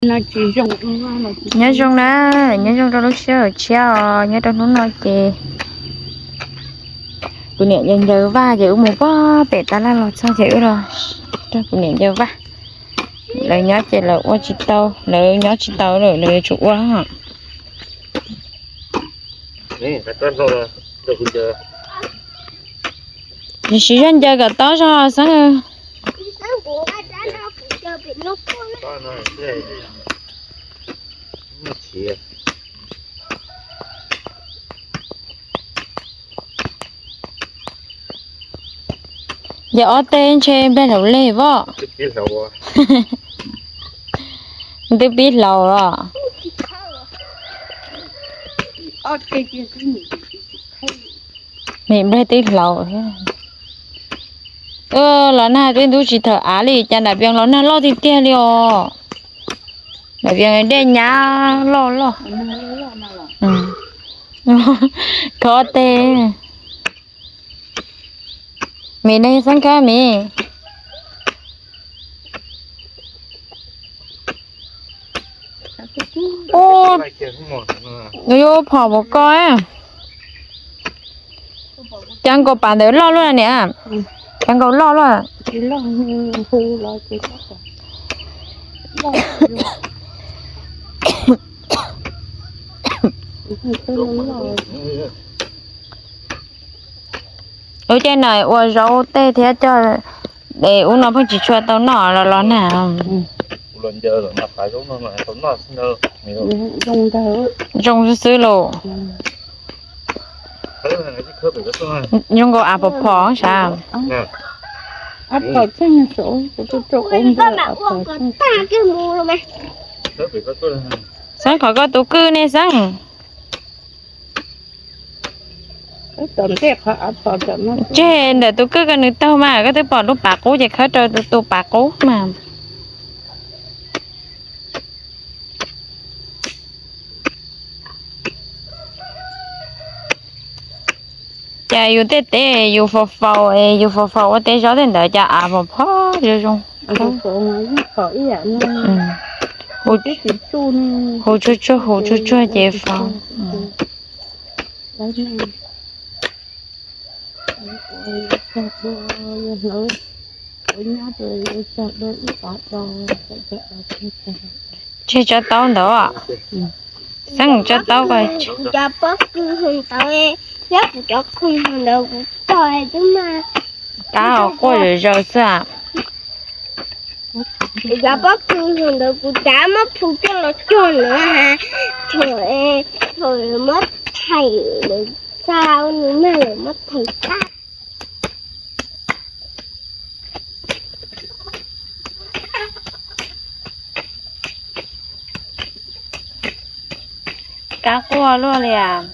Nyob zoo na, nyob zoo rau lub sij hawm tshiab os, nyob rau hnub no ces kuv niam ncaws ncaws vaj ces wb mus pog pem tab laj los txog ces wb los rau kuv niam ncaws vaj. Lawv nyob ces lawv ua tsis tau, lawv nyob tsis tau lawm, lawv yuav tsum ua. Siv zog ncaws kom tob zog xeeb. Yog ob teg ntshe nplaig hlaus leg voj. Twb pib hlaus los. Mem nplaig twb hlaus. Los nag twb ntub tsis thawm av li, cas nram Vias los nag loj tiag tiag li os. Nram Vias dej nyab loj loj. Khov teg. Mim ne xeeb khab mim. Ua, nws yuav phom mus ko. Cov nkaus pas ntawd loj luaj niam. Cov nkaus loj luaj. Ua caij na ua zaub tej thiab coj, es ub no pheej tsis tshua tau noj los los nag. Zoo xwb xwb los. Zoo nkaus av phom phom sav. Xeeb, qhov koj tus kwj ne xeeb. Tseg ntawm tus kwj ko nws taug mas koj twb pom lub pav qub ces khawb rau tus pav qub mas. Cas yus tej teb yus faus faus es yus faus faus ua teb zaub tej ntawd cas av phom phom zoo zoo. Hu tsuag tsuag, hu tsuag tsuag ces faus. Tseg tsob taub ntawd. Xeeb, tsob taub ko. Kuv cov pob kws hauv ntawd, thiab kuv cov khoom hauv ntawd kuv tog twb mag. Kab quaj zawg zawg xwb. Kuv cov pob kws hauv ntawd kuv cav muab phu coj los cog na. Thaum, thaum muab thaiv, xa nws mag lawm muab thaiv tag. Kab quaj luaj li as.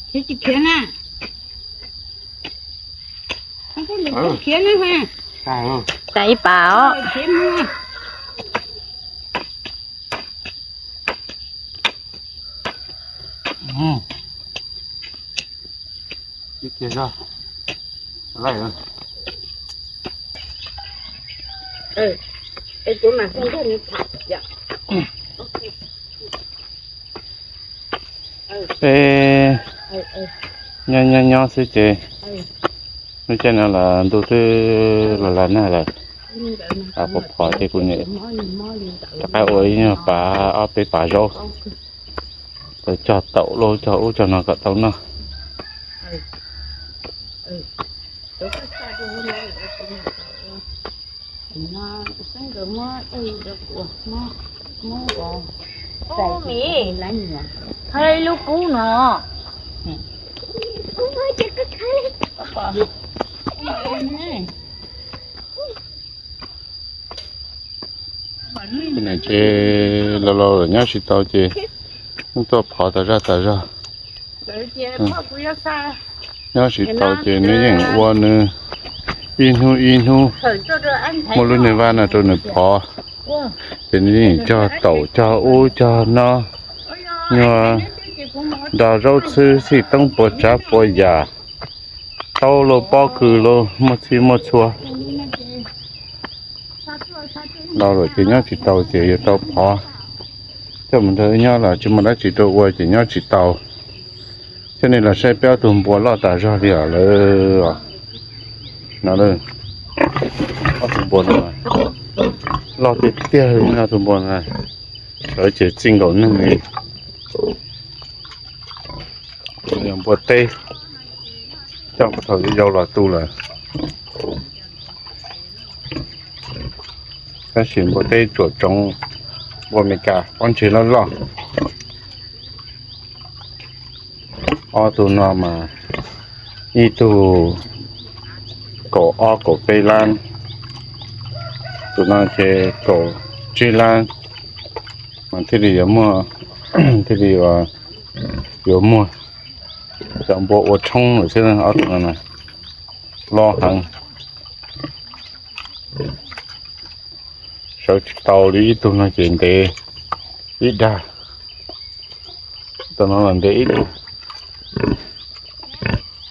Khiav tsis khiav na? Khiav na ha. Tas ib pas os. Peb nyob nyob nyob xwb ces lub caij no los ntuj twb los lag nag lawm. Av phom phom ces kuv niam rov qab ua ib nyuag pas ob peb pas zaub, tau cog taum lauj, cog ub cog no kom tau noj. Lub kub no. Ces laus laus lawm nyob tsis tau ces tuaj phov tas zaj tas zog. Nyob tsis tau ces nws yeej ua nws ib hnub ib hnub, muaj lub niag vaj no rau nws phov. Ces nws cog taum cog ub cog no, nyuag nrog zaub txhwb xij toob puas tsav puas yam, taub lauj pob kws lauj muaj txhij muaj txhua. Los lawm ces nyob tsis tau ces yuav tau phov, coj mus nrog wb nyob los tsis muaj dab tsi rau ua ces nyob tsis tau. Thiab nej los saib peb ob tug npua loj tas zog li os lawm. No, ob tug npua no loj tiag tiag li no, tus npua no sawv ces txij nkaus neeg li. Npua teb coj thaum yau los tu lawm. Tab sis npua teb tsuam tsoov npua Amelikas pob ntseg loj loj. Ob tug no mas ib tug kaum ob kaum peb lab, tus no ces kaum tsib lab, mas thiaj li yuav muaj, thiaj li yuav muaj cov npua ua tshoob lawm xwb. Ob tug no loj heev, sawv tsis tau li. Ib tug no ces ntev ib dag, tus no los ntev ib dag.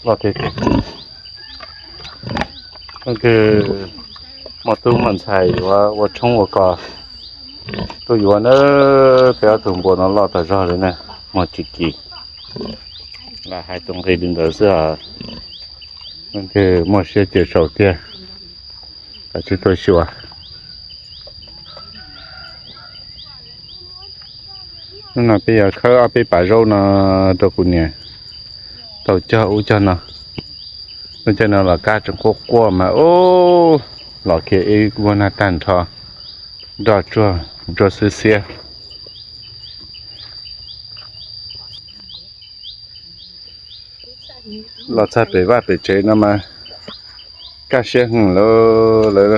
Loj tiag tiag. Leej twg muaj tub muaj ntxhais yuav ua tshoob ua kos, tuaj yuav na. Peb ob tug npua no loj tas zog li na, muag tsis kis. Lam hais tus nqi li ntawd xwb os. Leej twg muaj siab ces sau tiag, kav tsij tuaj xyuas. Hnub no peb yuav khawb ob peb pas zaub no rau kuv niam tau cog ub cog no. Lub caij no los kab tseem quaj quaj mas ub, los kiag ib vuag nag tag nrho, nroj tsuag ntsuab xwb xiab. Los txog pem vaj pem tsev no mas kaj siab heev lauj, lawv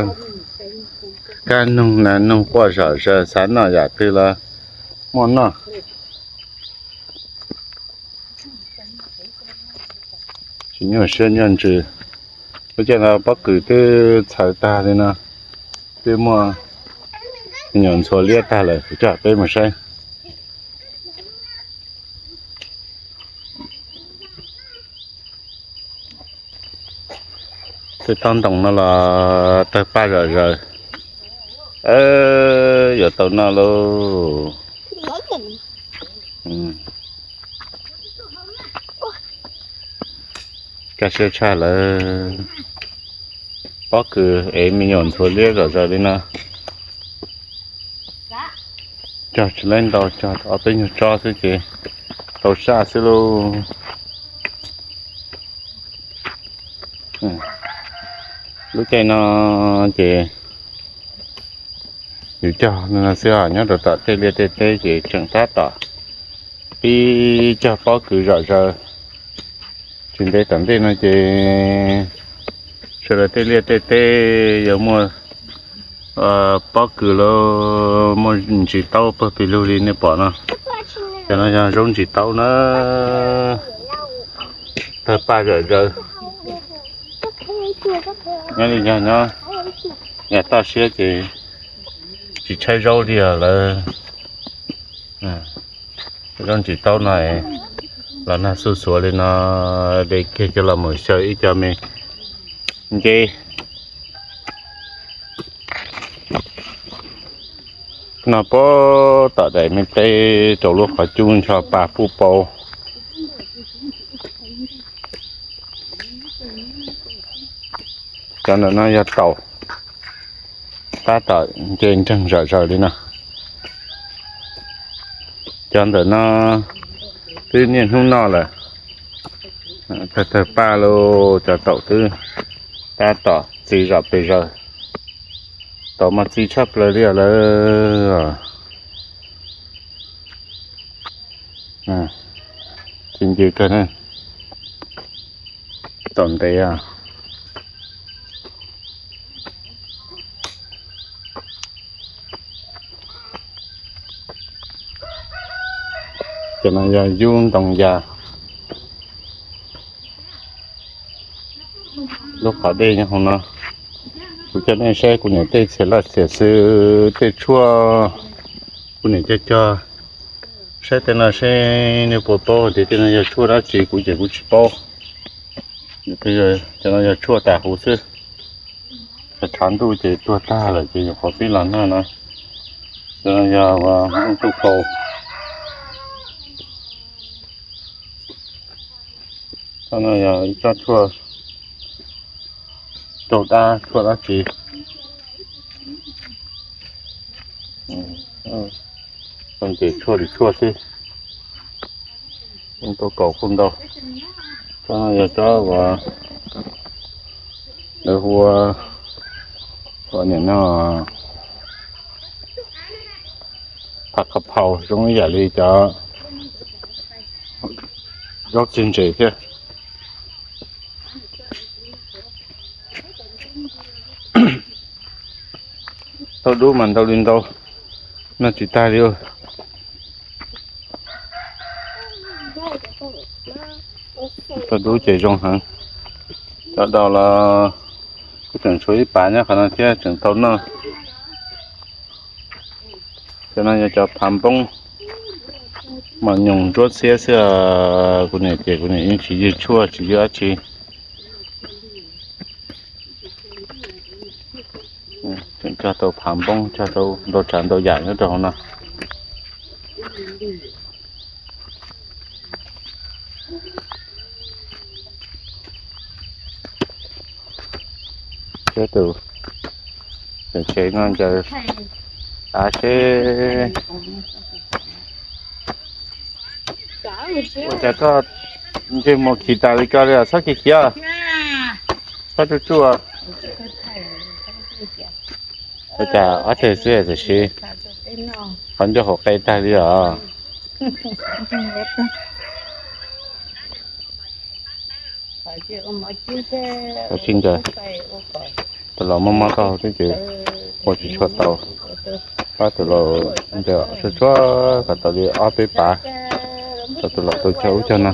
kab noog nas noog quaj zom zaws, xav noj yam twg los muaj noj. Tsis nyuaj siab nyuaj ntsws. Lub caij no pob kws twb txhawv tag li no, twb muaj me nyuam ntxhua liab tag lawm, coj peb mus saib. Tej tob ntoos no los tawg paj zom zaws. Yuav tau noj lauj. Kaj siab tshaj lawm. Pob kws es me nyuam ntxhua liab zom zaws li no. Cog tsis laib ntau, cog ob peb nyuag tsob xwb ces tau saj xwb lauj. Lub caij no ces yus cog no xwb os, nyob rau tom tej liaj tej teb ces tseem tab tom pib cog pob kws zom zaws. Tsis ntev tom ntej no ces sawv daws tej liaj tej teb yuav muaj pob kws los muaj ntsis taub pawg pes lug li nej pom no. Cov no yog zaub ntsis taub na, tawg paj zom zaws. Nyob li yog nyob, yog toj siab ces tsis tshaib zaub li os lawm. Zaub ntsis taub no los nag xuj xuav li no, de kiag coj los mus xyaw ib co me ncej. No puag tom daim me teb rau lub qhov cub ncho pa puj pau. Cov ntawm no yog taum, tab tom nce nreeg zom zaws li no. Cov ntawm no twb niaj hnub noj lawm, tawg tawg paj lauj, cov taum twb tab tom txi zom pes zaws. Taum mas txi tshaj plaws li os lawm. Txi ncw kawg na. Taum ntev os. Cov no yog yub ntoo ya. Lub qhov dej nyob hauv no, Kuv coj nej saib kuv niam tej txhiam laj txhiam xwb, tej tshuaj kuv niam cog cog. Saib tej no seb nej puas paub tias tej no yog tshuaj dab tsi, kuv ces kuv tsis paub. Tej no yog tshuaj tas huv xwb, tshav ntuj ces tuag tag lawm ces nyuam qhuav pib los noj no. Tej no yog nplooj tub kaus. Tej no yog ib tsob tshuaj rau dab, tshuaj dab tsi. Ces tshuaj li tshuaj xwb, nplooj tub kaus kuj ntau. Tsob no yog tsob uas lawv hu ua, ua niam no, phav kha phau, zoo ib yam li cov zaub txiag ntses thiab. Tau dub mas ntau li ntau, noj tsis tag li. Tau dub ces zoo heev. Cov daus los kuj tseem tshuav ib pas nyob qhov no thiab tseem tau noj. Cov no yog cov phav npoob, mas nyoos ntsuab xiab xwb. Kuv niam ces kuv niam yeej tsis ywg tshuaj tsis ywg dab tsi. Tseem cog tau phav npoob, cog tau ntau tsav ntau yam nyob rau hauv no. Seb tus tsev no ncaws av seb. Ua cas koj ntsej muag khiv tas li ko li, txhob khiv khiv, txhob tsuj tsuj. Ua cas ob teg xwb tiam sis qhov ncauj hauv qe tag li os. Tab sis ncaws, tus laus mob mob taub hau thiab ces ua tsis tshua tau. Pab tus laus ncaws tsuag tsuag kom tau li ob peb pas, kom tus laus tau cog ub cog no.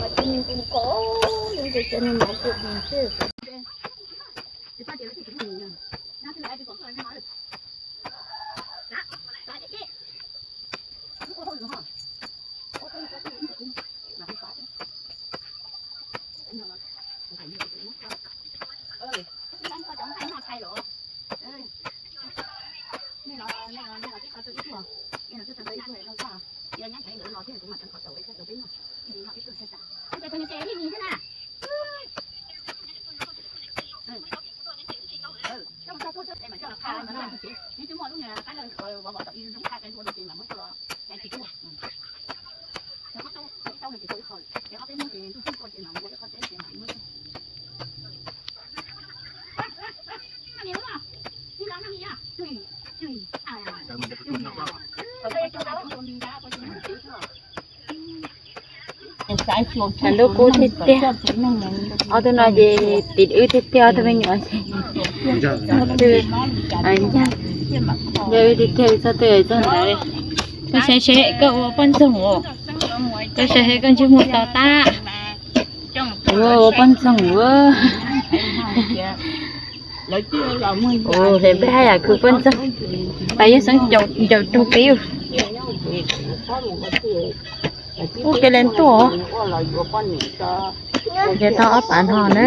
Lub kub tiag tiag. Ob tug no ces tim wb tiag tiag, ob tug me nyuam ces, ncaj wb tiag tiag, txog twg txog ntawd. Koj saib seb koj ua poj ntxoog os, koj saib seb koj ntsej muag to tab. Ua poj ntxoog ua. Ua peb haj yam khwv poj ntxoog, tas yeej xeeb ncaws raug peb. Ua kev leej tuaj, ces tau ob pas no na.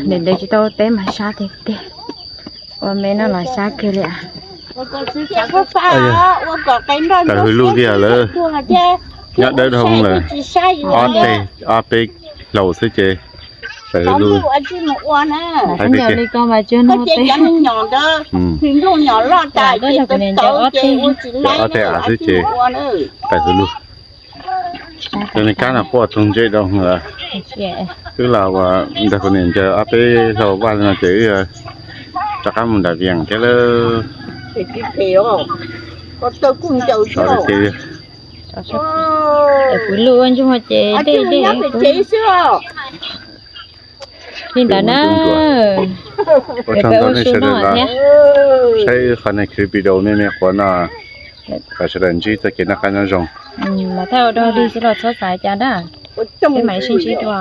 Nim ntev tsis tau teb mas sab tiag tiag. Ua me no los sab kiag li. Tawm hws lug tiag lawm. Nyob dawb dhau lawm. Ob teg, ob peb hlau xwb ces tawm hws lug. Li ko mas tsuag no teb. Kuv niam ncaws ob teg, ob teg av xwb ces tawm hws lug. Cov niag kab no quaj tug ntsej doo lawm. Wb los ua ntawm kuv niam ncaws ob peb hlau vaj li no ces wb rov qab mus nram Vias thiab lawm. Kuv lub ua ntsuag ces dej dej li ntawd na. Ua tsaug ntau nej sawv daws los saib qhov niag clip video me me qhuav no, kom sawv daws ntsib txoj kev noj qab nyob zoo. Mas thaij ua dog dig xwb los txhob xav cas na, peb mam li sib ntsib dua.